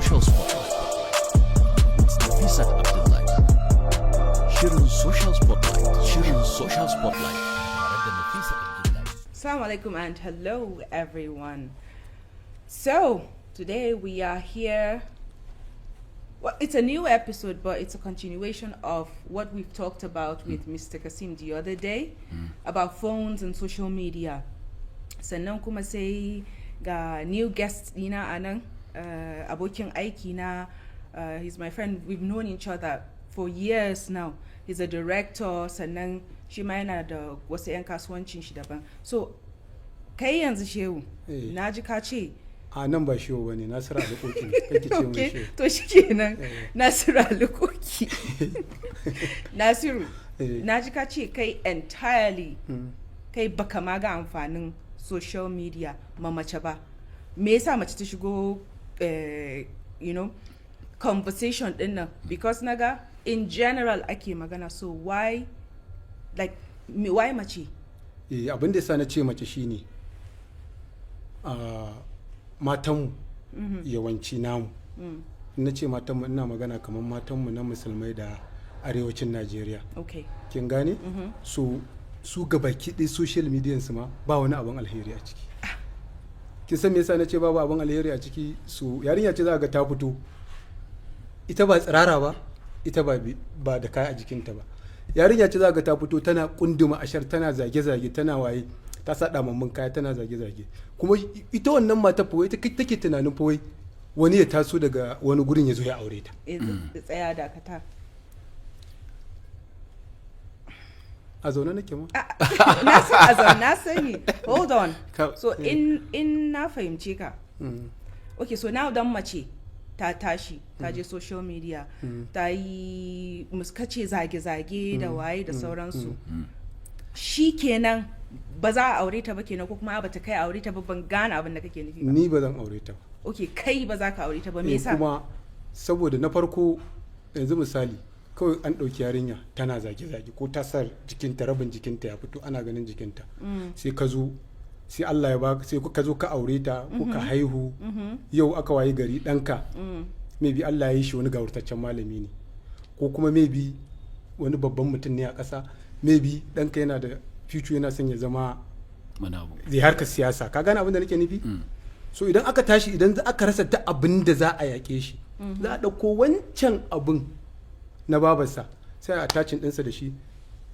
Social Spotlight with Nafisat Abdullahi. Shirin Social Spotlight, Shirin Social Spotlight tare da Nafisa Abdullahi. Assalamu alaikum and hello, everyone. So, today we are here. Well, it's a new episode, but it's a continuation of what we've talked about with Mr. Kasim the other day about phones and social media. Sannan kuma sai ga new guest dina a nan, abokin aiki na, he's my friend. We've known each other for years now. He's a director, sannan shi ma yana da wasu 'yan kasuwancin shi daban. So, kai yanzu Shehu, na ji ka ce A nan ba Shehu bane, Nasiru Alikoki kake ce mai. Okay, Shehu. To shi kenan, Nasiru Alikoki. Nasiru, na ji ka ce kai entirely kai baka ma ga amfanin social media ma mace ba. Me yasa mace ta shigo conversation din nan? Because naga in general ake magana, so why, like me, why mace? Eh, abin da yasa na ce mace shine a matanmu, yawanci namu, in na ce matanmu ina magana kamar matanmu na Musulmai da arewacin Najeriya. Kin gane? So su gabaki ɗaya social media su ma ba wani abin alheri a ciki. Kin san me yasa na ce babu abin alheri a ciki? So yarinya ce za ga ta fito, ita ba tsirara ba, ita ba da kaya a jikinta ba. Yarinya ce za ga ta fito tana kunduma ashar, tana zage-zage, tana waye, ta sa damammun kaya, tana zage-zage. Kuma ita wannan mata fa wai ita take tunanin fa wai wani ya taso daga wani gurin ya zo ya aure ta. Eh, tsaya, dakata. A zaune nake ma. Na san a zaune, na sani. Hold on. So in na fahimce ka, okay, so now dan mace ta tashi ta je social media, ta yi muskace zage-zage da waye da sauransu, shi kenan ba za a aure ta ba kenan, ko kuma ba ta kai aure ta ba? Ban gane abin da kake nufi ba. Ni ba zan aure ta ba. Okay, kai ba za ka aure ta ba. Me yasa? Kuma saboda na farko, yanzu misali, kawai an ɗauki yarinya tana zage-zage ko ta sa jikinta, rabin jikinta ya fito, ana ganin jikinta, sai ka zo, sai Allah ya baka, sai ka zo ka aure ta ko ka haihu. Yau aka wayi gari ɗanka maybe Allah ya yi shi wani gawurtaccen malami ne, ko kuma maybe wani babban mutum ne a ƙasa, maybe ɗanka yana da future, yana son ya zama wani abu zai harkar siyasa. Ka gane abin da nake nufi? So idan aka tashi, idan aka rasa ta abin da za a yaƙe shi, za a ɗauko wancan abin na babarsa, sai a attaching ɗinsa da shi,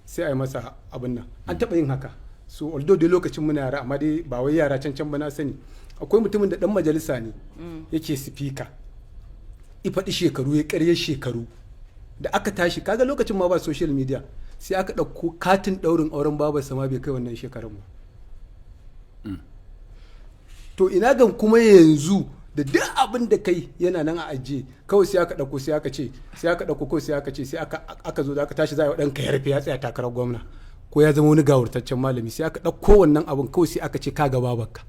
sai a yi masa abin nan. An taɓa yin haka. So although dai lokacin muna yara, amma dai ba wai yara can can ba, na sani akwai mutumin da ɗan majalisa ne yake speaker, i faɗi shekaru, ya ƙarya shekaru. Da aka tashi, kaga lokacin ma ba social media, sai aka ɗauko katin ɗaurin auren babarsa ma bai kai wannan shekarun ba. To ina gan kuma yanzu da duk abin da kai yana nan a ajiye, kawai sai aka ɗauko, sai aka ce, sai aka ɗauko kawai, sai aka ce, sai aka zo da aka tashi za a yi wa ɗanka yarfe, ya tsaya takarar gwamna ko ya zama wani gawurtaccen malami, sai aka ɗauko wannan abin kawai, sai aka ce ka ga babarka.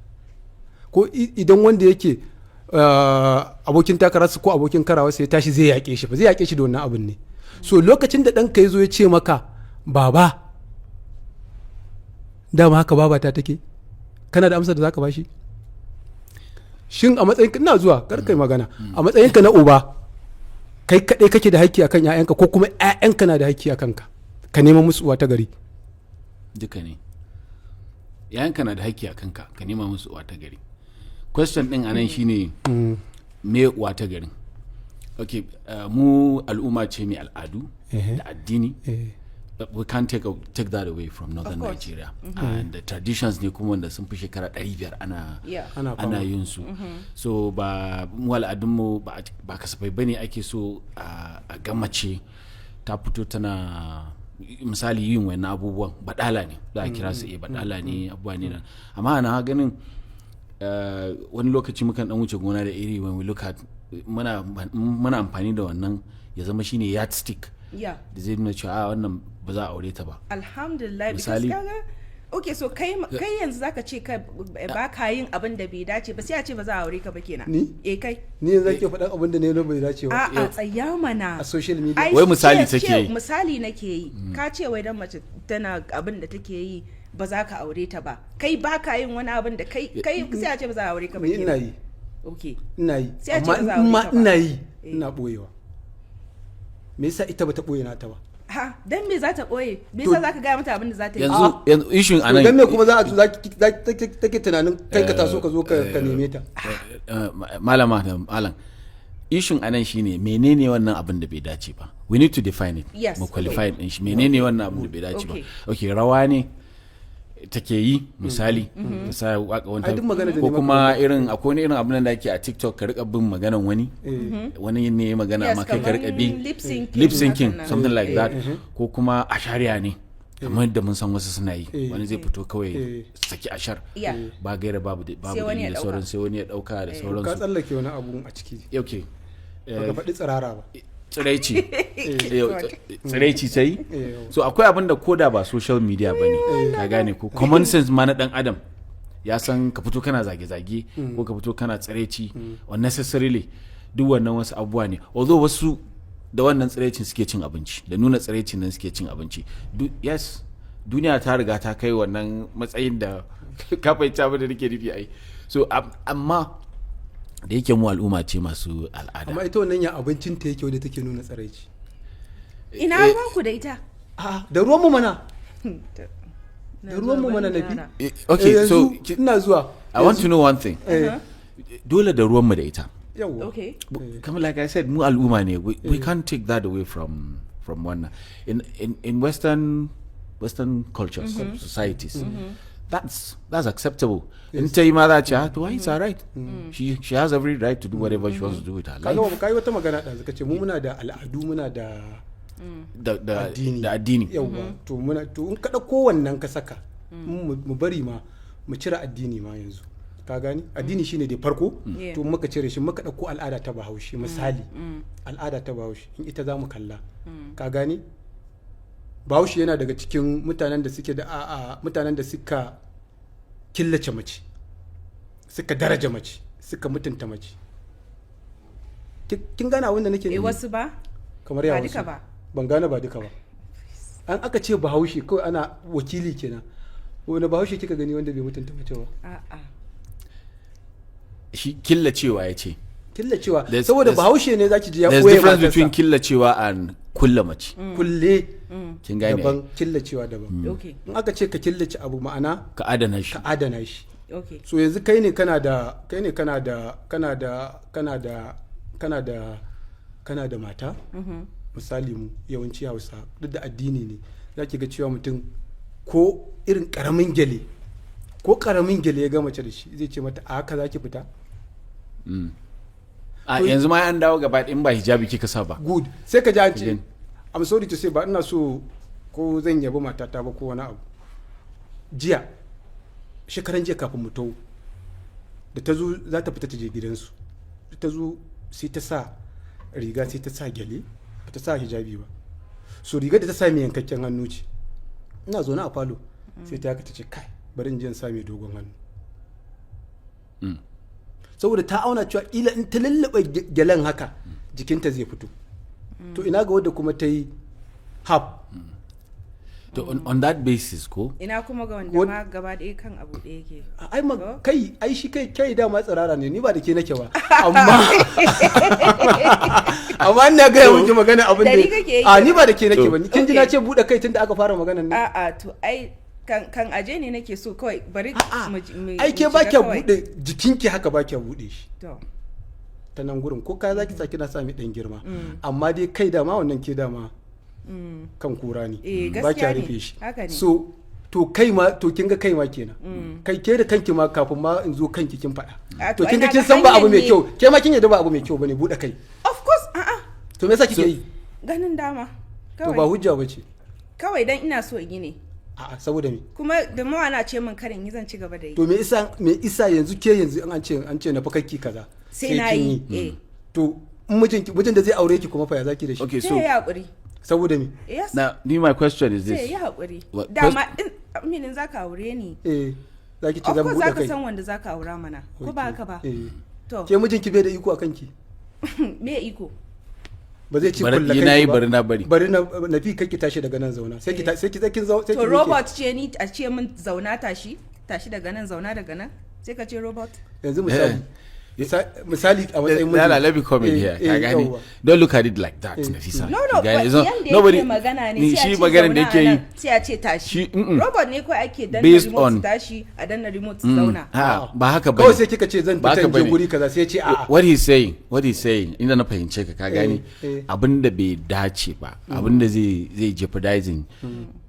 Ko idan wanda yake abokin takararsa ko abokin karawa sai ya tashi zai yaƙe shi, ba zai yaƙe shi da wannan abin ne. So lokacin da ɗanka ya zo ya ce maka, "Baba, dama haka babata take?" kana da amsar da zaka bashi? Shin a matsayin, ina zuwa, kar kai magana, a matsayinka na uba, kai kaɗai kake da haƙƙi akan 'ya'yanka, ko kuma 'ya'yanka na da haƙƙi akan ka ka nema musu uwa ta gari? Duka ne. Yayanka na da haƙƙi a kanka ka nema musu uwa ta gari. Question din anan shine, me uwa ta garin? Okay, mu al'umma ce mai al'adu da addini. But we can't take that away from northern Of course. Nigeria, and the traditions ne kuma wanda sun fi shekara 500 ana ana ana fama. yin su. So ba mu al'adunmu ba kasafai bane ake so a ga mace ta fito tana misali yin wannan abubuwan. Badala ne za a kira su, eh, badala ne, abubuwa ne nan. Amma ana ganin wani lokaci mukan dan wuce gona da iri when we look at muna amfani da wannan ya zama shine yardstick da zai nuna cewa a wannan ba za a aure ta ba. Alhamdulillah, because kaga, okay, so kai yanzu zaka ce ka ba ka yin abin da bai dace ba, sai a ce ba za a aure ka ba kenan? Ni? Eh, kai. Ni yanzu ake faɗan abin da ne bai dace ba? A'a, tsaya mana. A social media? Ai, Wai misali take yi. Misali nake yi. Ka ce wai dan mace tana abin da take yi ba za ka aure ta ba. Kai ba ka yin wani abin da kai sai a ce ba za a aure ka ba Ni ina kenan? yi. Okay. Ina yi. Sai a ce Amma ba za a in aure ma ta ba. ina yi, ina boyewa. Me yasa ita bata boye nata ba? Ha, dan me za ta boye? Me yasa za ka gaya mata abin da za ta yi? Yanzu issue To anan dan me kuma za a za ki take tunanin kai ka taso ka zo ka neme ta? Malama da malam, issue anan shine menene wannan abin da bai dace ba? We need to define it. Yes, Mu qualify din shi. Menene wannan abin da bai dace ba? Okay, rawa ne take yi, misali, ta sa waka wani, Ai, duk magana da ko ni maka. kuma irin akwai wani irin abin da ake a TikTok, ka rika bin maganan wani, wani ne ya magana, Yes, amma kai ka rika bi. Kaman lip syncing Lip syncing, hakan nan. something like that, ko kuma ashariya ne, kamar da mun san wasu suna yi, wani zai fito kawai saki ashar ba gaira babu babu Sai wani ya dalili da dauka. sauran, sai wani ya dauka da Ka sauransu. tsallake wani abu a ciki. Okay. Baka faɗi tsirara ba. Tsiraici. Tsiraici sai so akwai abin da koda ba social media ba ne, ka gane ko, common sense ma na dan adam ya san ka fito kana zage-zage ko ka fito kana tsiraici unnecessarily, duk wannan wasu abubuwa ne, although wasu da wannan tsiraicin suke cin abinci, da nuna tsiraicin nan suke cin abinci. Yes, duniya ta riga ta kai wannan matsayin da ka fahimci abin da nake nufi ai. So amma da yake mu al'umma ce masu al'ada. Amma ita wannan, ya abincin ta yake wanda take nuna tsiraici? Ina ruwan ku da ita? A, da ruwan mu mana, da ruwan mu mana, Nafi. Okay, Eh, so yanzu ina zuwa. I want to know one thing. Dole da ruwanmu da ita. Yawwa. Kamar like I said, mu al'umma ne, we can't take that away from wannan. In Western cultures, societies, that's acceptable. In ta yi ma za a ce, "Ah, to why, it's all right. She has every right to do whatever she wants to do with her Ka life." gama kai wata magana ɗazu, ka ce mu muna da al'adu, muna da Da addini. Da addini. Yawwa, to muna, to in ka ɗauko wannan ka saka, mu bari ma mu cire addini ma yanzu, ka gani, addini shine da farko. To muka cire shi, muka ɗauko al'ada ta Bahaushe, misali, al'ada ta Bahaushe, in ita za mu kalla, ka gani, Bahaushe yana daga cikin mutanen da suke da a mutanen da suka killace mace, suka daraja mace, suka mutunta mace. Kin gane abin da nake Eh, nufi? wasu ba. Kamar ya Ba wasu? duka ba. Ban gane ba duka ba. An aka ce Bahaushe kawai ana wakili kenan. Wani Bahaushe kika gani wanda bai mutunta mace ba? A'a. Shi killacewa ya ce. Killacewa, saboda Bahaushe ne zaki ji ya There's ɓoye difference matarsa. between killacewa and kulle mace. Kulle Kin gane? daban, killacewa daban. In aka ce ka killace abu, ma'ana Ka adana shi. ka adana shi. So yanzu kai ne kana da kai ne kana da kana da kana da kana da kana da mata, misali, mu yawanci Hausa, duk da addini ne, za ki ga cewa mutum ko irin karamin gyale, ko karamin gyale ya ga mace da shi, zai ce mata, "A haka za ki fita?" A yanzu ma an dawo gaba ɗaya, in ba hijabi kika sa ba. Good, sai ka ji an ce, Again. I'm sorry to say, ba ina so ko zan yabi matata ba ko wani abu, jiya, shekaran jiya, kafin mu taho, da ta zo za ta fita ta je gidansu, da ta zo sai ta sa riga, sai ta sa gyale, ba ta sa hijabi ba. So rigar da ta sa mai yankakken hannu ce. Ina zaune a falo, sai ta haka ta ce, "Kai, bari in je in sa mai dogon hannu," saboda ta auna cewa kila in ta lullube gyalen haka, jikinta zai fito. To ina ga wadda kuma ta yi haf? To on that basis ko Ina kuma ga wanda ma gaba ɗaya kan abu ɗaya yake? Ai ma kai, ai shi kai dama tsirara ne. Ni ba da ke nake ba, amma ina gaya miki magana abin Da ni kake yi. A, ni ba da ke nake ba. Kin ji na Okay. ce buɗe kai tunda aka fara maganar ne. A'a, to ai kan aje ne nake so kawai bari A'a, mu ai ke ba shiga kya kawai. buɗe jikinki haka, ba kya buɗe shi To. ta nan gurin, ko kaya zaki sa, kina sa mai dan girma, amma dai kai dama wannan ke dama kan kura ne, ba Gaskiya kya ne. rufe shi. Haka ne. So to kai ma, to kin ga kai ma kenan, kai ke da kanki ma, kafin ma in zo kanki kin faɗa. A, To to kin ai ga kin na ga san ba abu hanyar mai ne. kyau, ke ma kin yadda ba abu mai kyau bane buɗe kai. Of course, a'a. To me yasa kike yi? Ganin dama. To ba Kawai. hujja bace. Kawai dan ina so in yi ne. A'a, saboda me? Kuma da mawa na ce min karin yi, zan ci gaba da yi. To me isa yanzu ke yanzu in an ce na fakakki kaza Sai na kin yi, eh. To in mijin da zai aure ki kuma fa, ya zaki da shi? Okay, Sai so ya yi haƙuri. Saboda me? Yes. Now ni, my question is Sai ya this. yi haƙuri. Dama in aminin zaka aure ni. Eh, zaki ce Of zan course buɗe zaka kai. san wanda zaka aura mana. Ko ba haka ba? Eh. To. Ke mijinki bai da iko a kanki? Me iko? Ba zai ce Bari- kulla yi kanki na yi, ba? Bari na bari. Bari na fi kanki, tashi daga nan, zauna, sai ki sai ki sai kin sai To ki miƙe. robot ce ni, a ce min zauna, tashi, tashi daga nan, zauna daga nan, sai ka ce robot? Yanzu misali, Misali a matsayin miji. Lala, let me come in here. Ka gane? Yawwa. Don't look at it like that, Nafisa. No, Ki gane? but It's not- yanda nobody yake magana ne, ni sai a shi ce maganar da zauna yake a yi nan, sai a ce tashi. Shi. Robot ne kawai ake danna Based remote on- su tashi, a danna remote su zauna. Ha, ba haka bane. Kawai sai kika ce zan Ba fita haka in je bane. guri kaza, sai ya ce a'a. What he's saying, inda na fahimce ka, ka gane, abin da bai dace ba, abin da zai jeopardizing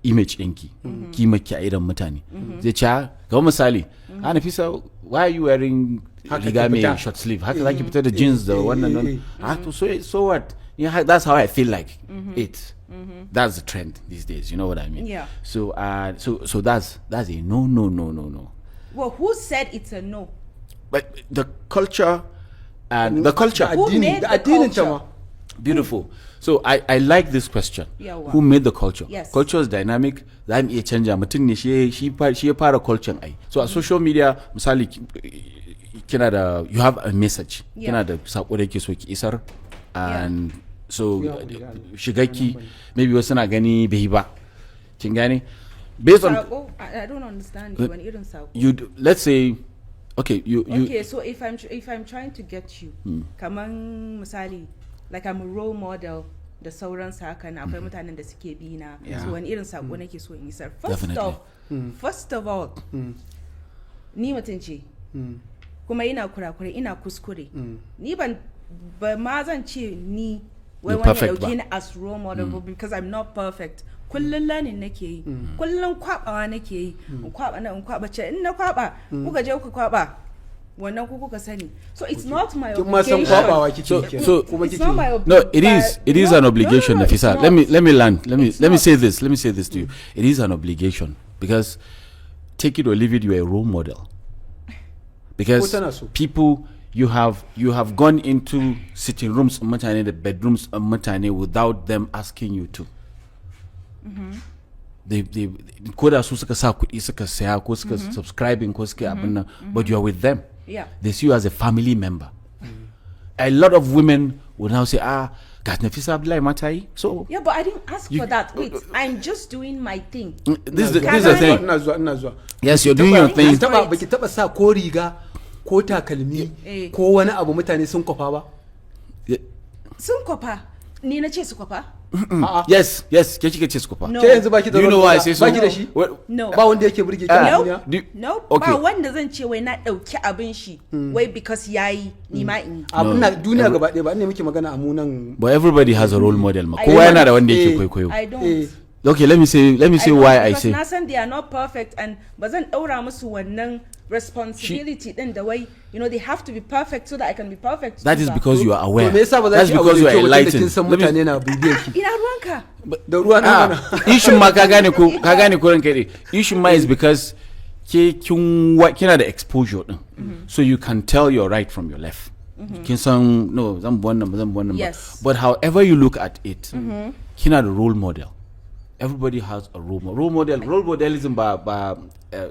image ɗinki, kimaki a idan mutane, zai ce, "Ah," kamar misali, "Ah, Nafisa, why are you wearing Haka riga ki mai fita. short sleeve? Haka zaki fita da jeans da wannan nan?" Ah, to so what? Yeah, that's how I feel like it. That's the trend these days, you know what I mean? Yeah. So that's a no, no, no, no, no. Well, who said it's a no? But the culture and the culture. Da Who addini, made da the addinin ta culture? ma. Beautiful. So I like this question. Yawa. Who made the culture? Yes. Culture is dynamic. Za mu iya canja mutum ne shi ya fara culture ai. So a social media, misali, kina da, you have a message. Kina da sako da yake so ki isar, and so Ya hakuri, ya shigarki maybe wasu na gani bai yi ba. Kin gane? Based on Sako? I don't understand you. Wani irin sako? you let's say, okay, you Okay, so if I'm trying to get you, kaman misali, like I'm a role model da sauransu haka na, akwai mutanen da suke bi na. So wani irin sako nake so in isar? First Definitely. off, first of all, ni mutum ce. Kuma ina kurakure, ina kuskure. Ni ban ba ma zan ce ni wai You're wani ya perfect dauke ba. ni as role model ba, because I'm not perfect. Kullun learning nake yi. Kullun kwabawa nake yi. In kwaba na, in kwaba ce, in na kwaba, kuka je kuka kwaba. Wannan ku kuka sani. So it's not my Kin ma san obligation. kwabawa kike kenan. Kuma It's kike not yi. my No, it is. It is No, an obligation, no, it's Nafisa. not. Let me land. Let me It's let me not. say this. Let me say this to you. It is an obligation because, take it or leave it, you are a role model. Because Ko tana so. people, you have gone into sitting rooms mutane, the bedrooms mutane, without them asking you to. They ko da su suka sa kuɗi suka saya ko suka subscribing ko suka yi abin nan, but you are with them. They see you as a family member. A lot of women will now say, "Ah, ga Nafisa Abdullahi ma ta yi." So Yeah, but I didn't ask for that. Wait, I'm just doing my thing. this is the thing. Ina zuwa, ina zuwa. Yes, you're doing your thing. Baki taba sa ko riga ko takalmi ko wani abu mutane sun kwafa ba? Sun kwafa. Ni na ce su kwafa? A'a. Yes, ke kika ce su kwafa. No. Ke yanzu baki da Do you know why I say so? Baki da shi? No. Ba wanda yake burge ki a No. duniya? No, Okay. ba wanda zan ce wai na ɗauki abin shi wai because yayi ni ma in yi. A ina duniya gaba ɗaya ba, ina miki magana a munan. But everybody has a role model ma. I Kowa yana da wanda yake kwaikwayo. I don't. Okay, let me say don't, why I because say. na san they are not perfect and ba zan ɗaura musu wannan responsibility din da wai they have to be perfect so that I can be perfect That too is ba. because you are aware. To me yasa ba za That's ki abu because mai you are kyau ba tunda kin enlightened. san mutane na bibiyar ki? Ina ruwanka? Da ruwa na Ah, mana. issue ma, ka gane ko ranka dai. Issue ma is because ke kin kina da exposure din. So you can tell your right from your left. Kin san, no, zan bi wannan ba, zan bi wannan ba. But however you look at it, kina da role model. Everybody has a role model. Role model, role modelism ba,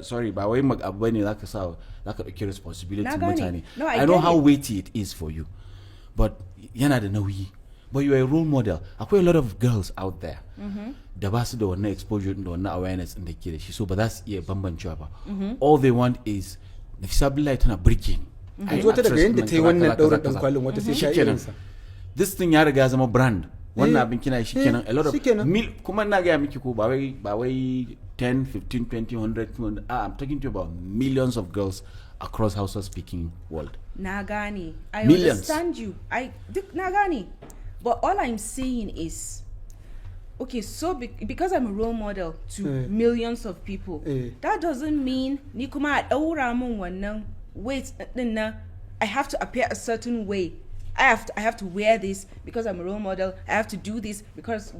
sorry, ba wai abu bane zaka sa zaka dauki responsibility Na gane. mutane. No, I I know get how it. weighty it is for you. But yana da nauyi. But you are a role model. Akwai a lot of girls out there da ba su da wannan exposure din da wannan awareness din da ke da shi, so ba za su iya bambancewa ba. All they want is, "Nafisa Abdullahi tana burge ni." Ai, Yanzu wata daga actress yadda din ta yi nan, wannan kaza, ɗaurin kaza, ɗan kaza. kwalin, wata sai sha Shikenan. irinsa. This thing ya riga ya zama brand. Wannan abin kina shi kenan, a lot of shikenan. mil, kuma ina gaya miki ko ba wai 10, 15, 20, 100, 200, ah, I'm talking to you about millions of girls across Hausa speaking world. Na gane. I Millions. understand you. I duk na gane. But all I'm saying is, okay, so because I'm a role model to millions of people, that doesn't mean ni kuma a ɗaura min wannan weight din na I have to appear a certain way. I have to wear this because I'm a role model. I have to do this because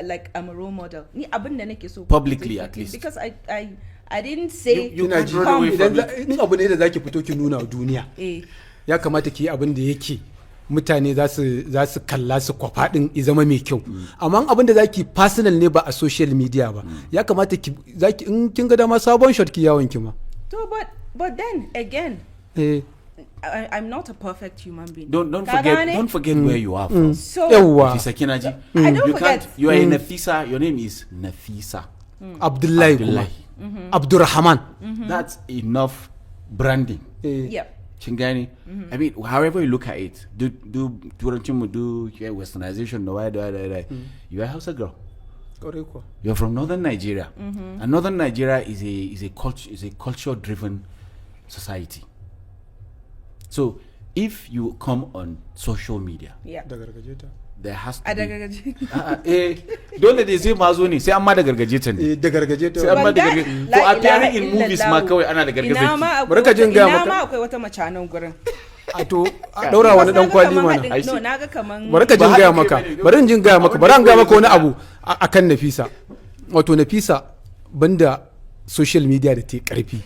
like I'm a role model. Ni abin da nake so Publicly, at least. Because I didn't say You Kina can't ji, run away idan from it. in abu ne da zaki fito ki nuna wa duniya, ya kamata ki yi abin da yake mutane za su kalla su kwafa din i zama mai kyau. Amma abin da zaki personal ne, ba a social media ba, ya kamata ki zaki, in kin ga dama, sabon shot ki yawon ki ma. To, but then again, I'm not a perfect human being. Don't Ka forget gane? Don't forget where you are from. So Yawwa. Nafisa, kina ji? I don't You forget. can't, you are a Nafisa, your name is Nafisa Abdullahi kuma. Abdullahi. Abdurrahman. That's enough branding. Yeah. Kin gane? I mean, however you look at it, do turancin mu, do, yeah, westernization da waye da waye da waye. You are a Hausa girl. Kwarai kuwa. You're from northern Nigeria, and northern Nigeria is a culture driven society. So if you come on social media, Da gargaje ta. There has to A be daga A'a, eh, dole dai sai ma zo ne, sai an ma da gargaje ta ne. Eh, da gargaje ta. Sai an ma da Ban gargaje. La For appearing ilaha in movies ma illallah. kawai ana da gargaje. Ina ma akwai Bari ka jin wata- gaya ina maka. ma akwai wata mace a nan gurin. A to, a daura wani dan kwali Naga kaman mana. haɗin- No, naga kaman Bari ka jin Ba gaya haɗin kai maka. bane. Bari in jin gaya maka. Abin Bari da an gaya kawai maka wani yake abu akan Nafisa. Wato Nafisa, banda social media da ta yi karfi,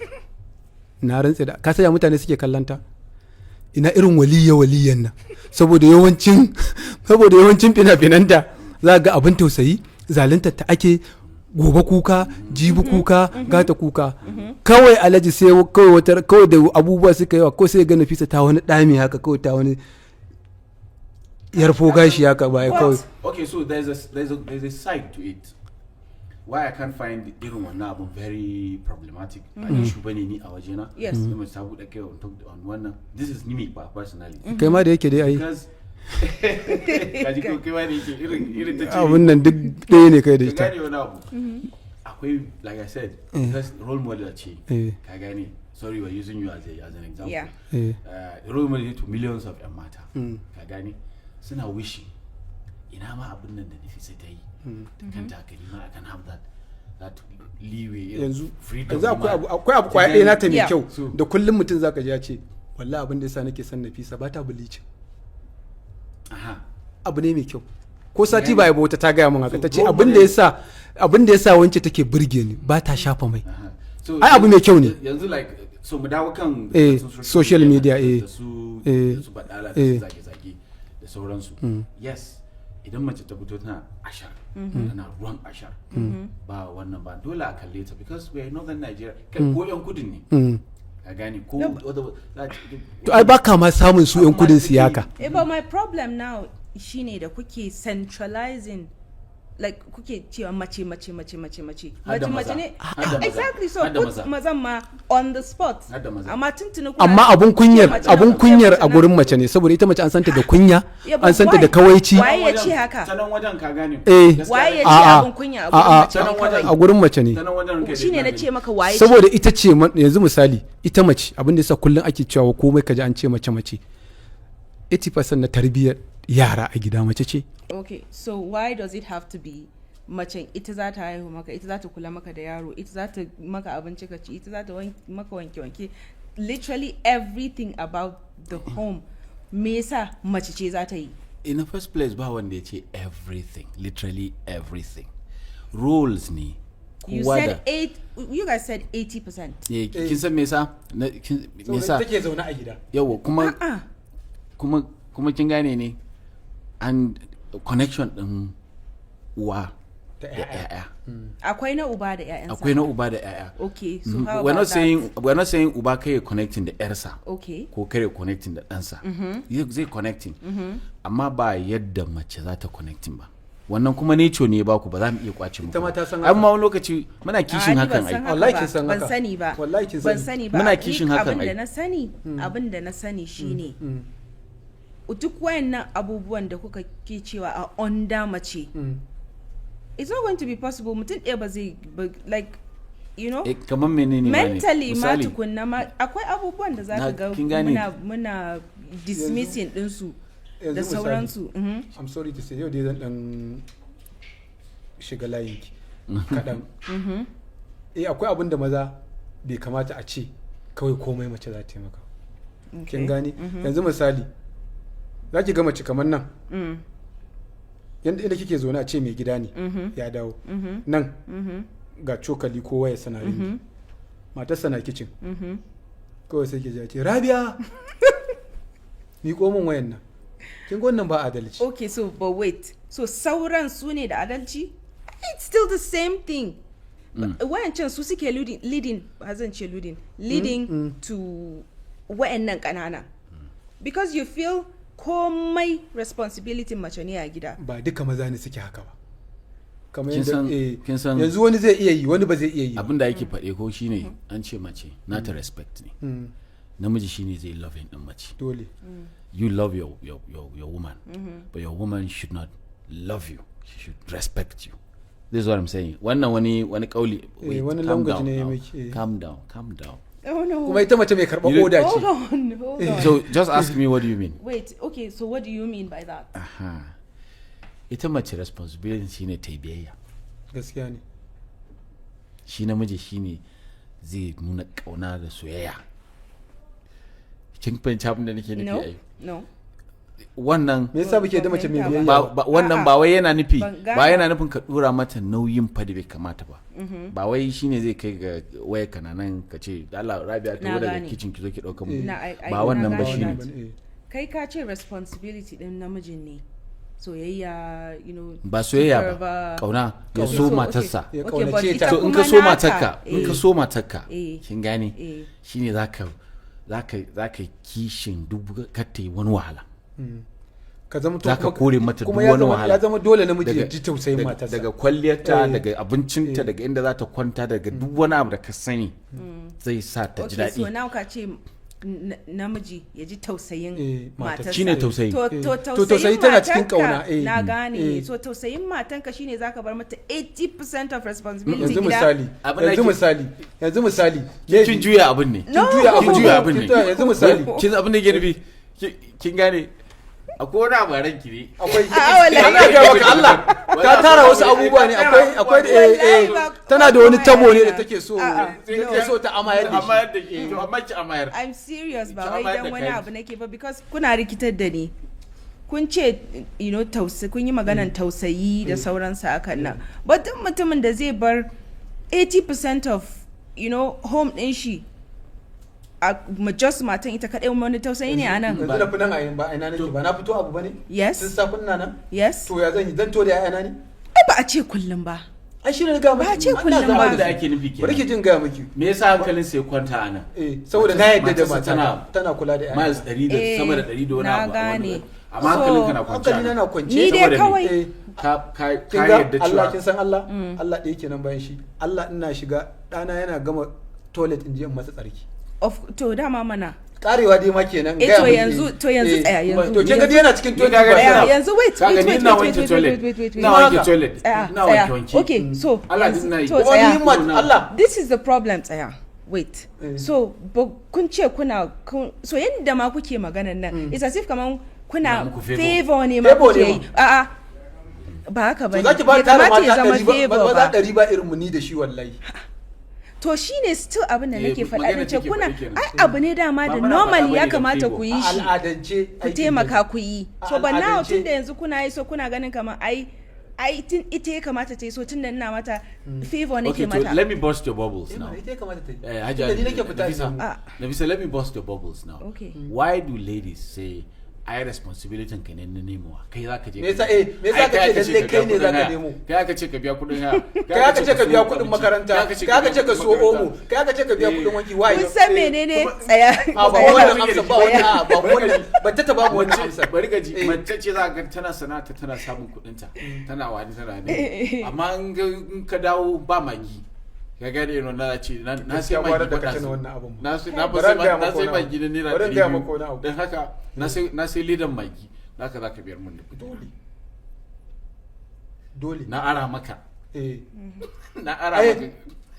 na rantse da ka saya mutane suke kallanta ina irin waliya waliyan nan, saboda yawancin fina-finanta za ga abin tausayi, zalunta ta ake, gobe kuka, jibi kuka, gata kuka. Kawai alhaji sai kawai wata kawai da abubuwa suka yawa kawai sai ga Nafisa ta wani dami haka, kawai ta wani yarfo gashi haka baya kawai. Okay, so there's a side to it. Why I can't find irin wannan abun very problematic. Ba issue bane ni a wajena. Sai mace ta buɗe kai on talk on wannan. This is me ba personally. Kai ma da yake dai ai. Because kaji ko kai ma da yake irin ta ce. Abun nan duk ɗaya ne kai da Ka ita. gane wani abu. Akwai, like I said, because role model ce. Ka gane. Sorry, we're using you as an example. Role model to millions of 'yan mata. Ka gane? Suna wishing ina ma abin nan da Nafisa ta yi. Da kanta haka ni ma I can have that leeway, irin Yanzu freedom yanzu akwai ma. abu kwaya ɗaya nata mai kyau da kullum mutum zaka ji ya ce, "Wallahi abin da yasa nake son Nafisa, ba ta bleaching." Abu ne mai kyau. Ko sati ba ya wata ta gaya min haka, ta ce abin da yasa wance take burge ni, ba ta shafa mai. So, Ai abu mai kyau ne. Yanzu like, so mu dawo kan batun social media, eh. da su da su badala da su zage-zage da sauransu. Yes, idan mace ta fito tana ashar, tana ruwan ashar, ba wannan ba, dole a kalle ta because we are in northern Nigeria. Kai, ko yan kudin ne, ka gane ko To ai baka ma samun su yan kudin siyaka. Eh, but my problem now shine da kuke centralizing, like kuke cewa mace, mace, mace, mace, mace, Har da mace, mace maza. ne. Har da maza. Exactly, so Har da put maza. mazan ma on the spot. Har da maza. Amma tuntuni kuna Amma abun kunyar ce mace na, abun ce kunyar mace a na. gurin mace ne, saboda ita mace an santa da kunya, Yeah, but an santa da why? kawaici. Waye ya ce haka? Ta nan wajen, ka gane. Eh. Gaskiya. Waye ya ce A'a. abun kunya a gurin A'a. mace ne Ta nan wajen. kawai? A gurin mace ne. Ta nan wajen kai. Shine na ce maka, waye ce? Saboda ita ce yanzu misali ita mace, abin da yasa kullum ake cewa komai kaji an ce mace mace, 80% na tarbiyyar yara a gida mace ce. Okay, so why does it have to be macen? Ita za ta haihu maka, ita za ta kula maka da yaro, ita za ta maka abinci ka ci, ita za ta maka wanke wanke, literally everything about the home. Me yasa mace ce za ta yi? In the first place, ba wanda ya ce everything, literally everything. Roles ne. You Kowa said da eight, you guys said 80%. Eh, kin san me yasa me yasa take zaune a gida. Yawa, kuma Ah. kuma kin gane ne, an connection din uwa Da da 'ya'ya. 'ya'ya. Akwai na uba da 'ya'yansa. Akwai na uba da 'ya'ya. Okay, so how We're about not that? saying, we're not saying uba kai ya connecting da 'yarsa ko kare connecting da ɗansa. Zai connecting, amma ba yadda mace za ta connecting ba. Wannan kuma nature ne ba ku ba za mu iya kwace muku Ita ma ba. ta san haka. Amma wani lokaci muna kishin A'a, ni hakan ban ai. san haka Wallahi ba. kin san Ban haka. sani ba. Wallahi kin Ban sani. sani ba. Muna Ni kishin hakan abin da ai. na sani, abin da na sani shine duk wayannan abubuwan da kuka ke cewa a under mace, it's not going to be possible. Mutum ɗaya ba zai like Eh, kamar menene ma ne? mentally ma Misali, tukunna ma akwai abubuwan da za ka ga kin gane? muna dismissing ɗinsu da Yanzu misali, sauransu. I'm sorry to say, yau dai zan dan shiga layinki kaɗan. Eh, akwai abin da maza bai kamata a ce kawai komai mace za ta yi maka. Kin gane? Yanzu misali, za ki ga mace kamar nan, yanda inda kike zaune, a ce mai gida ne ya dawo nan, ga cokali ko waya sana ringi, matarsa na kicin, kawai sai ke ji ya ce, "Rabia, miƙo min wayan nan." Kin ga wannan ba adalci. Okay, so but wait, so sauran su ne da adalci? It's still the same thing. Wayancan su suke leading, ba zan ce leading to wayannan kanana, because you feel komai responsibility mace ne a gida. Ba duka maza ne suke haka ba, kamar Kin yadda kin san- yanzu wani zai iya yi, wani ba zai iya yi ba. Abin da yake faɗe ko shine an ce mace nata respect ne. Namiji shine zai loving din mace. Dole. You love your woman, but your woman should not love you. She should respect you. This is what I'm saying. Wannan wani kauli. Eh, wani calm language down ne now. muke- eh. Calm down, calm down. Oh no. Kuma ita mace mai karɓar oda ce. Hold on, hold on. So just ask me, what do you mean? Wait, okay, so what do you mean by that? Aha. Ita mace responsibility shine ta yi biyayya. Gaskiya ne. Shi namiji shine zai nuna kauna da soyayya. Kin fahimci abin da nake nufi? No, Ai no. wannan Me yasa muke da mace mai biyayya? ba wannan A'a. ba wai yana nufi Ban gane. ba yana nufin ka dora mata nauyin fa da bai kamata ba. Ba wai shine zai kai ga waya kana nan ka ce, "Allah, Rabia, ta Na daga gane. kitchen, ki zo ki dauka mu." Na, Ba na wannan ba gane shine. that. Eh. Kai ka ce responsibility din namijin ne. Soyayya, Ba soyayya ba, ba. kauna, ya Okay, so so, okay. matarsa. Ya Okay, but kaunace ita ta. To, in ka kuma so nata, matarka, in ka so matarka, kin gane, shine zaka kishin duk kar ta yi wani wahala. Ka zama to Zaka kore mata kuma duk ya wani zama wahala. Ya zama dole namiji ya ji tausayin matarsa. Daga kwalliyarta, Eh. daga abincinta, daga inda za ta kwanta, daga duk wani abu da ka sani zai sa ta ji Okay, so daɗi. now ka ce namiji ya ji tausayin Eh, matarsa. matarsa. Shine tausayi. To, Eh. to To tausayin tausayi tana cikin matarka, kauna, eh. Na gane. Eh. So tausayin matanka shine zaka bar mata 80% of responsibility Yanzu gida. misali, Abin da yanzu misali, yanzu misali, kin juya abin ne. No. Kin juya Kin abin juya abin kin ne. Yanzu misali, Kin abin da ke nufi, kin gane, akwai wani abu a ranki ne. Akwai. A'a, wallahi. Ana gaya maka Allah ta tara wasu abubuwa ne, akwai Wallahi tana da wani ba tabo ne da komai. take so A'a, take so ta amayar da shi. Amayar da ke, to amma ki amayar. I'm serious, ba Ki wai amayar dan da wani kayanki. abu nake ba, because kuna rikitar da ni. Kun ce tausayi, kun yi maganan tausayi da sauransu hakan nan. But duk mutumin da zai bar 80% of home din shi a just matan ita kadai, wani tausayi ne a nan? Yanzu na fi nan a yin ba a ina nake ba, na fito abu bane. Yes. Tun safin na nan. Yes. To ya zan yi? Zan to da 'ya'yana ne? Ai ba a ce kullum ba. Ai shi ne na gaya miki. Ba a ce Ana kullum zama ba. Abin da ake nufi kenan. Bari ki jin gaya miki. Me yasa hankalin sai ya kwanta a nan? Eh, saboda na yadda da Matarsa mata tana kula da 'ya'yana. Miles 100 da Eh, sama da 100 da wani na abu a wani gane. wuri. Amma hankalin ka na kwance a Hankali na nan. na kwance. Ni dai Saboda me? kawai Eh, Ka kin ka ga yarda Allah, cewa kin san Allah, Allah ɗaya kenan bayan shi. Allah, ina shiga ɗana yana gama toilet in je in masa tsarki. Of to dama mana. Karewa dai ma kenan. Eh, Gaya to miki. yanzu- to yanzu Eh, tsaya, yanzu- to kin ga dai yana cikin Ni toilet kaga ba Tsaya, sai- yanzu wait, Kaga wait, ni wait, ina wait, wanke wait, toilet. wait, wait, wait, Ina wait. wanke toilet. Tsaya, Ina tsaya. wanke wanke. Okay, so Allah, yanzu- ina yi. to Kuma tsaya. ni ma Allah. This is the problem. Tsaya, wait. Eh. So kun ce kuna so yadda ma kuke maganan nan, it's as if kaman kuna Na muku favor. favor ne ma Favor kuke ne yi. ma. A'a, ba haka To bane. zaki ba Bai tara kamata ya mata zama 100 ba, favor maza ba. 100 ba irin mu ni da shi wallahi. To shine still abin da Eh, nake faɗa magana din ce take kuna faɗi kenan. ai abu ne dama Ba da muna faɗa normally bane ya don kamata favor. ku yi A shi, al'adance ku aikin taimaka ta ne. ku yi. A So but now al'adance. tun da yanzu kuna yi, so kuna ganin kamar ai tun ita ya kamata ta yi, so tun da ina mata favor nake Okay, to mata. let me burst your bubbles Eh, now. mana, ita ya kamata ta yi. Eh, Hajiya, Tunda ni nake fita Nafisa, in Ah. Nafisa, let me burst your bubbles now. Okay. Why do ladies say ai responsibility ka ne na nemowa, kai zaka je Me yasa, eh, me yasa Ai, ka ce aka lalle ka kai biya ne kuɗin zaka haya. nemo? Kai aka ce ka biya kuɗin haya. Kai aka ce ka biya siyo kuɗin abinci. makaranta, kai aka ce ka kuɗin siyo omo, makaranta. kai aka ce ka biya Eh. kuɗin wanki, why? Kun san menene? Tsaya. A ba Tsaya. wannan amsa ba, wannan a ba wannan ba ta ba mu wannan Mace, amsa. bari ka ji, Eh. mace ce za ka ga tana sana'ata, tana samun kuɗinta, tana wani, tana ne, amma in ka dawo ba magi, ka gane, yau na ce na sai Gaskiya gwara magi da ka ba tuna ɗazu. wannan abun. Na sai na Bari in gaya sai na maka sai wani abu. magi na naira Bari in ɗari gaya biyu. maka wani abu. Don haka na sai lidan magi, haka za ka biyar mun da kuɗi. Dole. Dole. Na ara maka. Eh. Na ara Eh, maka.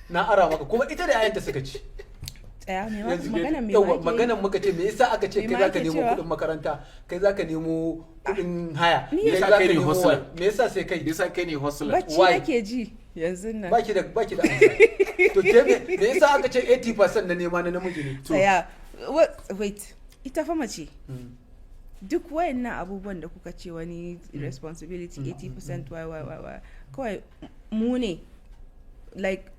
na ara maka, kuma ita da 'ya'yanta suka ci. Tsaya, me ma Yanzu maganan me yauwa, ma ake yi? maganan muka ce me yasa aka ce Me kai ma zaka ake nemo cewa? kuɗin makaranta, kai zaka nemo kuɗin haya, Ni kai yasa zaka kai ne nemo hustler? Me yasa sai kai? Yasa kai ne hustler? Bacci Why? nake ji yanzu nan. Baki da amsa. To ke me yasa aka ce 80% na nema na namiji ne? Tsaya. Wait, ita fa mace, duk wayannan abubuwan da kuka ce wani responsibility 80%, why why why why, kawai mu ne, like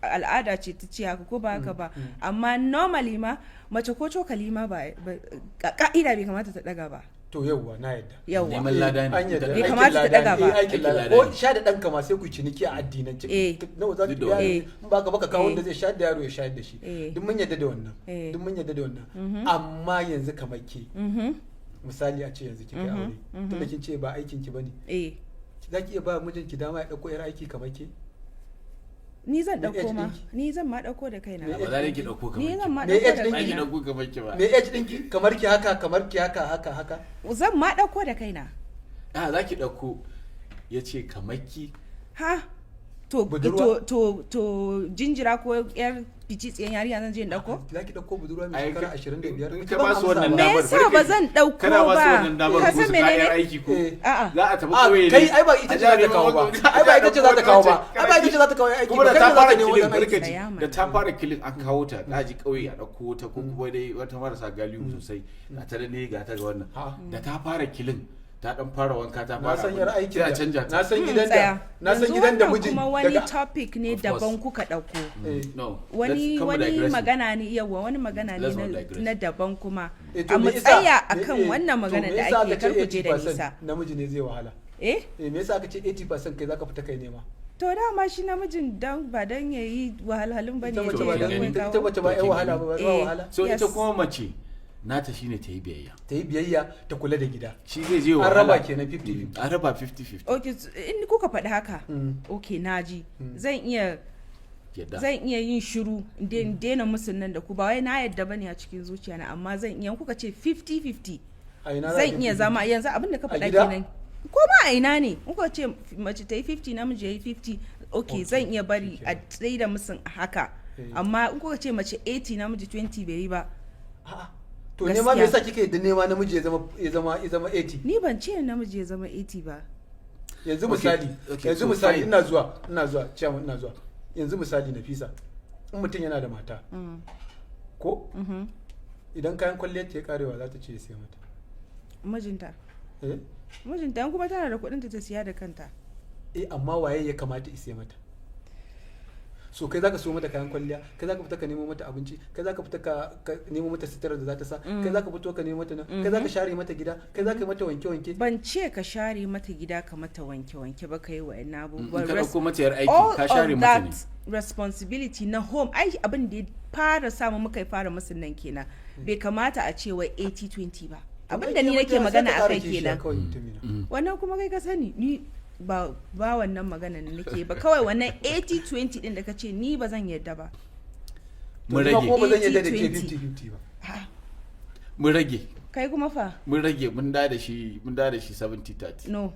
al'ada ce ta ce haka, ko ba haka ba? Amma normally ma mace ko cokali ma ba ka'ida bai kamata ta daga ba. To yauwa, na yadda. Yauwa. Neman lada ne. An yadda. Bai Aikin kamata ta lada daga ne. ba. Eh, aikin Aikin lada. lada Ko ne. sha da ɗanka ma sai ku ciniki a addinance. Eh. Nawa za ka Duk da biya? wannan. In baka baka kawo Eh. wanda zai shayar da yaro ya shayar da shi. Eh. Duk mun yadda da wannan. Eh. Duk mun yadda da wannan. Amma yanzu kamar ke, misali a ce yanzu kika yi aure, tunda kin ce ba aikin ki bane, eh za ki iya ba mijinki dama ya ɗauko 'yar aiki kamar ke? Ni zan Me dauko age ma. ɗinki? Ni zan ma dauko da kaina. Ba za ki dauko kamar Ni ki zan ma Me dauko age da ɗinki? ba ki kaina. dauko kamar ki ba. Me age ɗinki? Kamar ki haka, kamar ki haka, haka, haka. Zan ma dauko da kaina. A za ki dauko, ya ce kamar ki. Ha, to Budurwa? To jinjira ko yar ficitsiyan yarinya zan je in dauko? Za ki dauko budurwa mai Ai, shekara 25? in ka ba su wannan Me damar, yasa barka ba ji. zan dauko Kana ba su ba? wannan damar Ka ko san su kayan menene? aiki ko Eh. A'a. za a tafi A kauye ne. Kai, ai ba ita A ce za ta je kawo ba. a Ai ba ita ce za ta kawo ba. ɗauko Ai ba ita ce za ta kawo aiki kuma ba. da Kai ta ne za fara ka nemo killing, wajen aiki. barka ji, Tsaya mana. da ta fara killing an kawo ta daji kauye, a ɗauko ta ko kuma dai wata marasa galihu sosai, ga ta da ne, ga ta ga wannan, Ha. da ta fara killing, ta dan fara wanka, ta Na fara san abin yar aikin sai a da canja ta. Na san gidan da Tsaya. na san Yanzu gidan da wannan mijin kuma wani daga topic ne Of course. daban kuka dauko. Eh. No, Wani let's come wani digressing. magana ne, yawa, wani magana ne Let's not na, digress. na daban kuma. Eh, to A me mu yasa- tsaya akan wannan to magana me da yasa ake, aka ce kar ku je da 80% nisa. namiji ne zai wahala? Eh. Eh, me yasa aka ce 80% kai zaka fita kai nema? To dama shi namijin dan ba dan yayi wahalhalun bane Ita ya mace ce ba ya dan dauko ya ita kawo. mace ba ai wahala ba, ba Eh. wahala. So ita Yes. kuma mace nata shine ta yi biyayya. Ta yi biyayya, ta kula da gida. Shi zai je An wahala. raba kenan 50-50. An raba 50-50. Okay, so in kuka faɗi haka, okay, naji. Zan iya Yadda. Zan iya yin shiru in daina musun nan da ku. Ba wai na yadda bane a cikin zuciya na, amma zan iya, in kuka ce 50-50, A ina za a zan iya 50-50? zama yanzu abin da ka A faɗa gida? kenan. Ko ma a ina ne, in kuka ce mace ta yi 50, namiji ya yi 50, okay, zan iya bari a tsaye da musun a haka. Eh. Amma in kuka ce mace 80, namiji 20, bai yi ba. A'a. To nema me Gaskiya. yasa kika yadda nema namiji ya zama 80? Ni ban ce namiji ya zama 80 ba. Yanzu Okay, misali, okay, yanzu so misali, fine. ina zuwa, ina zuwa, chairman, ina zuwa. Yanzu misali, Nafisa, in mutum yana da mata ko idan kayan kwalliyar ta ya karewa, za ta ce ya sai mata? Mijinta. Eh. Mijinta, in kuma tana da kuɗin ta siya da kanta. Eh, amma waye ya kamata ya sai mata? So kai zaka so mata kayan kwalliya, kai zaka fita ka nemo mata abinci, kai zaka fita ka nemo mata suturar da za ta sa, kai zaka fito ka nemo mata nan, kai zaka share mata gida, kai zaka yi mata wanke wanke. Ban ce ka share mata gida, ka mata wanke-wanke ba, ka yi wa In abubuwan. ka dauko mata yar aiki, All ka share of mata ne. that responsibility na home, ai abin da ya fara samu muka yi fara musun nan kenan. Bai kamata a ce wai 80-20 ba. Abin da ni nake magana a kai kenan. Wannan kuma kai ka sani, ni ba wannan magana da nake ba. Kawai wannan 80-20 din da ka ce, ni ba zan yarda ba. Mun rage. Kuma ba zan yadda da ke 80-20. 50-50 ba. Mun rage. Kai kuma fa? Mun rage, mun da shi 70-30. No.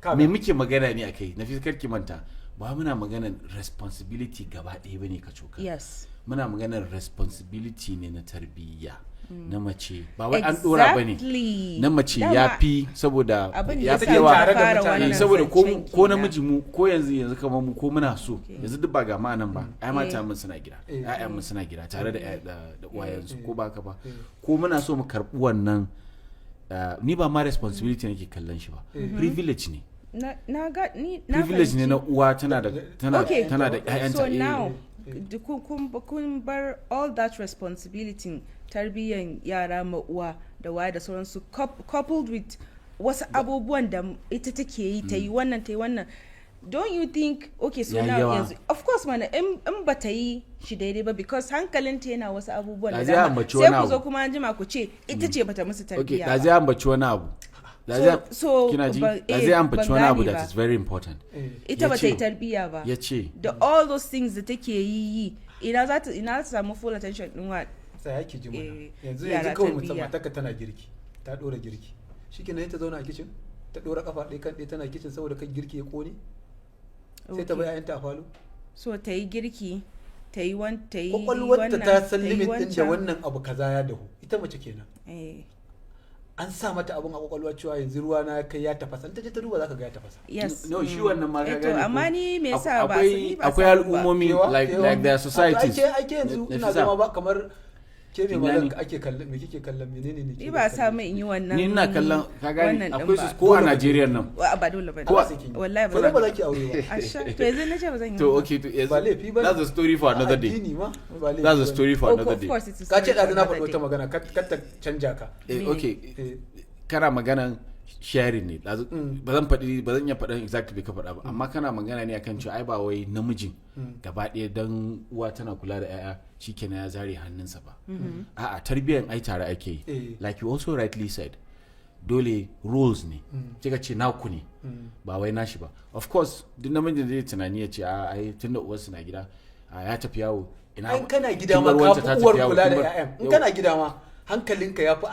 Ka Me muke magana ne akai, Nafisa? Kar ki manta, ba muna maganar responsibility gaba ɗaya bane ka coka. Yes. Muna maganar responsibility ne na tarbiyya na mace, ba wai an dora bane. Exactly. Na mace Dama ya fi saboda abin da ya ya fi sa yawa. muka Tare da fara mutane. wannan Saboda ko zancen ko kenan. namiji mu ko yanzu kamar mu, ko muna so yanzu duk ba ga ma nan ba, ai mata mun suna gida, ƴaƴan mun suna gida tare da uwayensu, ko ba ka ba? Ko muna so mu karɓi wannan, ni ba ma responsibility nake kallon shi ba, privilege ne. Na ga ni na Privilege ne na fahimci. uwa tana da tana Okay. tana da ƴaƴanta. So now kun bar all that responsibility tarbiyyan yara ma uwa da waye da sauransu, coupled with wasu abubuwan da ita take yi, ta yi wannan, ta yi wannan, don't you think, okay, so Ya yi now yawa. yanzu of course mana in ba ta yi shi daidai ba, because hankalinta yana wasu abubuwan da Da zai dama, ambaci sai wani ku abu. zo kuma an jima ku ce ita ce bata musu Okay, tarbiyya da ba. zai ambaci wani abu. Da So kina ji, da zai ambaci ban wani abu gane that ba. is very important. Ita Ya ba ta yi tarbiyya ba. Ya ce Da all those things da take yi, ina za ta samu full attention din wa? Tsaya ki ji mana. Yanzu Yara yanzu kawai mutum tarbiyya. matarka tana girki, ta dora girki, shikenan ta zauna a kicin, ta dora kafa ɗaya kan ɗaya tana kicin saboda kan girki ya kone, sai ta bai 'ya'yanta a falo. So ta yi girki, ta yi ta yi Kwakwalwarta wannan, ta san ta yi limit ɗin da wancan. wannan abu kaza ya dahu. Ita mace kenan. An sa mata abun a kwakwalwa cewa yanzu ruwa na kai ya tafasa, in ta je ta duba zaka ga ya tafasa. Yes. No, shi wannan ma ka Eh, to, gane ko? amma ni me yasa ba Akwai ni ba akwai samu ba. al'ummomi Kewa? like Kewa? like their societies. Ake yanzu ina Nafisa, zama ba kamar ke mai Kin magana gane? ake kallon me kike kallon, menene ne Ni ba sa min in yi wannan. Ni ina kallon, ka gane, Wannan din akwai ba. su ko a Najeriya nan. Wa, ba dole ba. Ko a- Wallahi ba ba. ba za ki aure ba. Asha, to yanzu na ce ba zan yi To ba. okay, to yanzu Ba laifi ba ne. that's a story for another day. Addini ma ba laifi That's a ba ne. story for Oh, another of day. course it's a Ka ce story for ɗazu na another faɗi wata day. magana, kar ta canja ka. Eh, okay. Eh. Kana maganan sharing ne ɗazu, ba zan faɗi, ba zan iya faɗan exactly ka faɗa ba, amma kana magana ne akan cewa ai ba wai namijin gaba ɗaya dan uwa tana kula da 'ya'ya shikenan ya zare hannunsa ba. A'a, tarbiyyar ai tare ake yi. Eh. Like you also rightly said, Dole rules ne kika ce naku ne, ba wai nashi ba. Of course, duk namijin da zai tunani ya ce, a ai tunda uwarsu na gida, a ya tafi yawo, ina In kana gida kin ma bar ka wance fi ta uwar tafi yawo, kula da kin bar- 'ya'yan. In Yau. kana gida ma hankalinka ya fi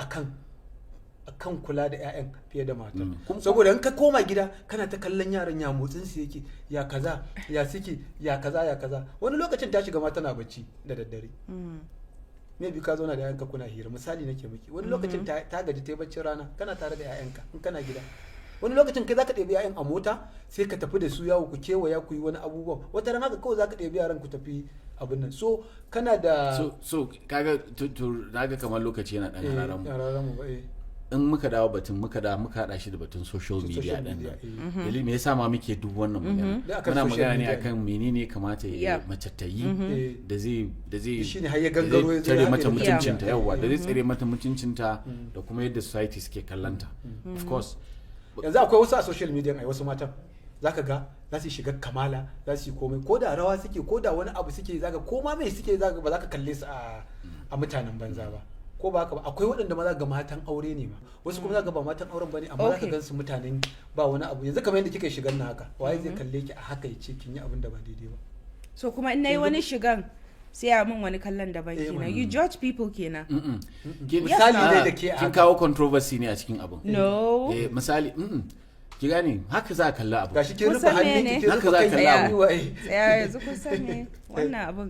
akan kula da 'ya'yan fiye da matar, saboda in ka koma gida kana ta kallon yaran, ya motsin su yake, ya kaza, ya suke, ya kaza, ya kaza. Wani lokacin ta shiga ma tana bacci da daddare, maybe ka zauna da 'ya'yanka kuna hira, misali nake miki. Wani lokacin ta gaji, ta yi baccin rana, kana tare da 'ya'yanka in kana gida. Wani lokacin kai zaka ɗebi 'ya'yan a mota sai ka tafi da su yawo, ku kewaya, ku yi wani abubuwan. Wata ran haka kawai zaka ɗebi yaran ku tafi abin nan, so kana da So kaga to naga kamar lokaci yana dan hararan mu. Hararan mu ba, eh. In muka dawo batun, muka dawo muka hada shi da batun social media Social din media, nan, dalilin me yasa ma muke duk wannan magana, Da akan muna social magana ne media. akan menene kamata ya mace ta yi da zai Shi ne har ya da zai gangaro ya zo tare ya mata haɗe da mutuncinta, yawa, da zai tsare mata mutuncinta da kuma yadda society suke kallanta, of course. Yanzu akwai wasu a social media, ai wasu matan zaka ga za su shiga kamala, za su yi komai, ko da rawa suke, ko da wani abu suke, zaka ko ma mai suke, zaka ba za ka kalle su a mutanen banza ba, ko ba haka ba? Akwai waɗanda ma za ga matan aure ne ma, wasu kuma za ga ba matan auren bane, amma za ka gan su mutanen ba wani abu. Yanzu kamar yadda kika yi shigan na haka, waye zai kalle ki a haka ya ce kin yi abin da ba daidai ba? So kuma in nayi wani shigan sai a min wani kallon daban Eh, kenan. mana. You judge people kenan. Mm-mm. Misali Ah, ne da ke a kin haka. kawo controversy ne a cikin abin. No. Eh, misali, ki gane haka za a kalla abu. Gashi kin Kun rufe san hannunki, mene? kin Haka rufe za ka kanki, kalla kin abu. yi waye. Tsaya, yanzu kun san me wannan abin,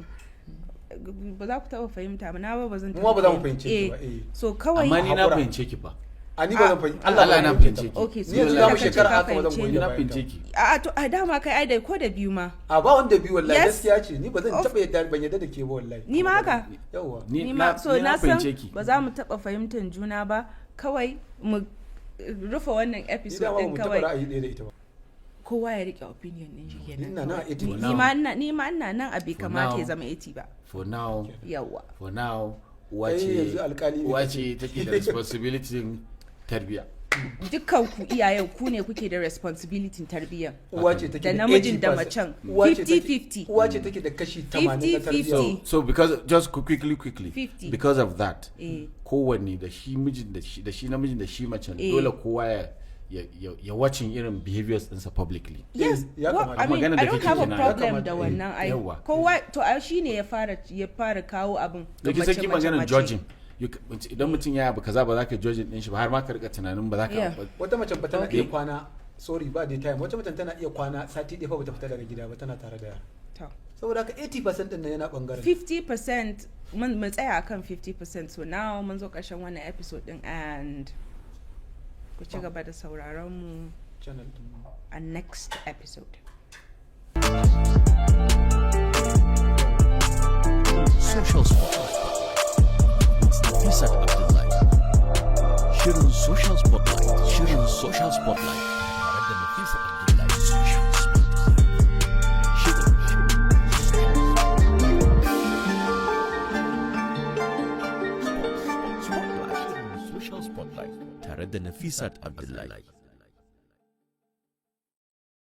ba za ku taɓa fahimta ba, na ba zan Mu ma ba za mu taɓa fahimce ki ba, eh. So kawai Amma ni na Haƙura. fahimce ki ba. A ni ba zan fahimci. Allah ba na zan fahimce ki. Okay, so Ni yanzu yanzu za mu ka ce shekara ka haka ba zan fahimce goyi Ni da na bayan ta. fahimce ki. A to, a dama kai ai da ko da biyu ma. A ba wanda biyu wallahi. Yes. Gaskiya ce, ni ba zan taɓa yadda, ban yadda da ke ba wallahi. Ni ma haka. Yawwa. Ni Ni ma so ni na san fahimce ki. ba za mu taɓa fahimtar juna ba. Kawai mu rufe wannan Ni episode dama ba din mu taɓa kawai. ra'ayi ɗaya da ita ba. Kowa ya rike opinion din shi kenan. Ina nan a kawai. 80. Ni ma ina nan a bai For kamata ya now. zama 80 ba. For now. Yawwa. For now, uwa Kai ce, yanzu alƙali ne. uwa ce take da responsibility tarbiya. Dukkan ku iyayen ku ne kuke da responsibility tarbiyyar. Uwa ce take Da namijin da 80%. macen. Uwa ce take- 50-50. Uwa ce take da kashi 80 na tarbiyya. 50-50. So because just quickly quickly, 50. because of that, kowanne da shi mijin da shi namijin da shi macen, dole kowa ya watching irin behaviors ɗinsa publicly. Yes, Ya well, kamata. I mean, Magana I da don't kake have a kenan. Ya problem kamata, da eh. wannan ai. Yawwa. Kowa to ai shine ya fara kawo abin. Da kin san ki mace, maganar mace. judging. Idan mutum ya abu kaza, ba za ka judging din shi ba, har ma ka rika tunanin ba za ka Wata mace ba tana Okay. iya kwana, sorry, ba dai time, wata mace tana iya kwana sati ɗaya fa bata fita daga gida ba, tana tare da yara. To. Saboda haka 80% din nan yana bangaren 50%, mun tsaya akan 50%. So now mun zo ƙarshen wannan episode din, and ku ci gaba da sauraron mu channel din mu. a next episode. Social Spotlight with Nafisat Abdullahi. Shirin Social Spotlight, Shirin Social Spotlight tare da Nafisa Abdullahi. Social Spotlight. Shirin Spotlight. Shirin Social Spotlight tare da Nafisat Abdullahi.